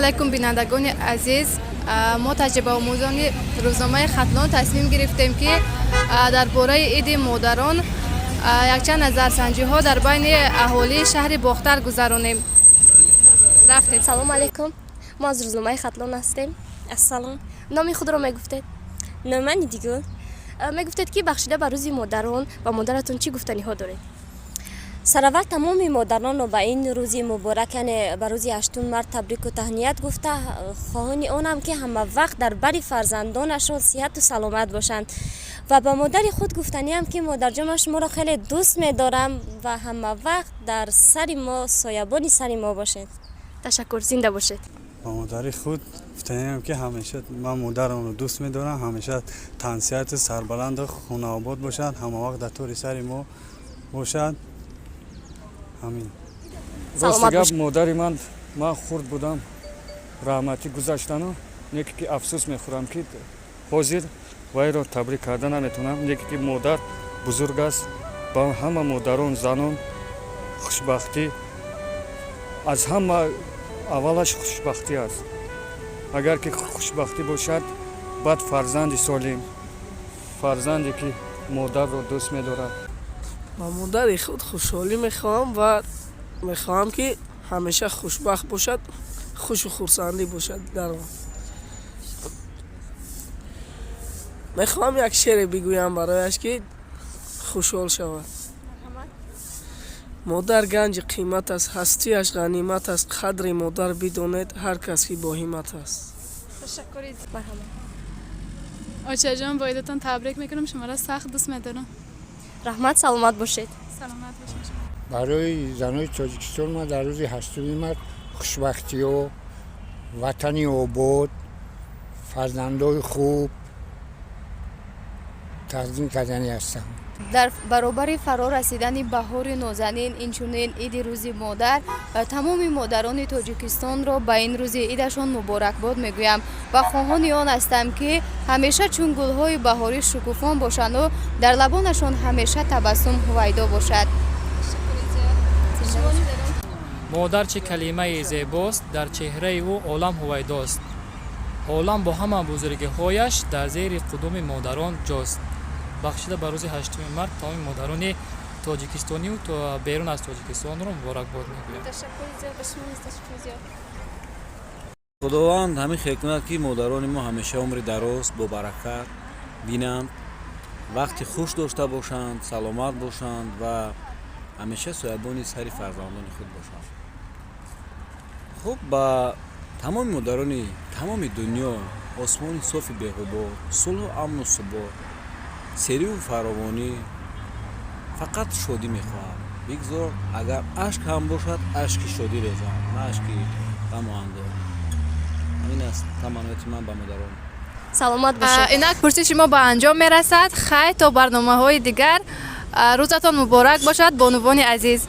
Алайкум, бинандагони азиз. Мо, таҷрибаомӯзони рӯзномаи «Хатлон», тасмим гирифтем, ки дар бораи иди модарон якчанд назарсанҷиҳо дар байни аҳолии шаҳри Бохтар гузаронем. Рафтем. Салом алейкум, мо аз рӯзномаи «Хатлон» ҳастем. Ассалом. Номи худро мегуфтед? Номи Дигул. Мегуфтед, ки бахшида ба рӯзи модарон ба модаратон чӣ гуфтаниҳо доред? Сараввал тамоми модаронро ба ин рӯзи муборак, яъне ба рӯзи 8 март, табрику таҳният гуфта, хоҳони онам, ки ҳама вақт дар бари фарзандонашон сиҳату саломат бошанд. Ва ба модари худ гуфтаниам, ки модарҷон, ман шуморо хеле дӯст медорам ва ҳама вақт дар сари мо, соябони сари мо бошед. Ташаккур, зинда бошед. Ба модари худ гуфтаниам, ки ҳамеша ман модарамро дӯст медорам, ҳамеша тансиҳату сарбаланду хонаобод бошад, ҳамавақт дар тори сари мо бошад. Ҳамин. Рости гап, модари ман, ман хурд будам, раҳматӣ гузаштану неки ки афсӯс мехӯрам, ки ҳозир вайро табрик карда наметавонам. Неки ки модар бузург аст. Ба ҳама модарон, занон хушбахтӣ. Аз ҳама аввалаш хушбахтӣ аст. Агар ки хушбахтӣ бошад, баъд фарзанди солим, фарзанде ки модарро дӯст медорад. Ба модари худ хушҳолӣ мехоҳам ва мехоҳам, ки ҳамеша хушбахт бошад, хушу хурсандӣ бошад. Дар мехоҳам як шере бигӯям барояш, ки хушҳол шавад. Модар ганҷи қимат аст, ҳастиаш ғанимат аст. Қадри модар бидонед ҳар кас, ки боҳиммат аст. Очаҷон, бо идатон табрик мекунам, шуморо сахт дӯст медорам. Раҳмат, саломат бошед. Саломат бошед. Барои занои Тоҷикистон ман дар рӯзи 8 март хушбахтиҳо, ватани обод, фарзандои хуб тақдим карданӣ ҳастам. Дар баробари фаро расидани баҳори нозанин, инчунин иди рӯзи модар, тамоми модарони Тоҷикистонро ба ин рӯзи идашон муборакбод мегӯям ва хоҳони он ҳастам, ки ҳамеша чун гулҳои баҳорӣ шукуфон бошанду дар лабонашон ҳамеша табассум ҳувайдо бошад. Модар чӣ калимаи зебост, дар чеҳраи ӯ олам ҳувайдост. Олам бо ҳама бузургиҳояш дар зери қудуми модарон ҷост. Бахшида ба рӯзи 8 март тамоми модарони тоҷикистонию берун аз Тоҷикистонро муборакбод мегӯям. Худованд ҳамин хел кунад, ки модарони мо ҳамеша умри дароз, бобаракат бинанд, вақти хуш дошта бошанд, саломат бошанд ва ҳамеша соябони сари фарзандони худ бошанд. Хуб, ба тамоми модарони тамоми дунё осмони софи беғубор, сулҳу амну субот, сериву фаровонӣ, фақат шодӣ мехоҳам. Бигзор, агар ашк ҳам бошад, ашки шодӣ резанд, на ашки ғаму андӯҳ. Ҳамин аст таманноти ман ба модарон. Саломат бошед. Инак пурсиши мо ба анҷом мерасад. Хайр, то барномаҳои дигар. Рӯзатон муборак бошад, бонувони азиз.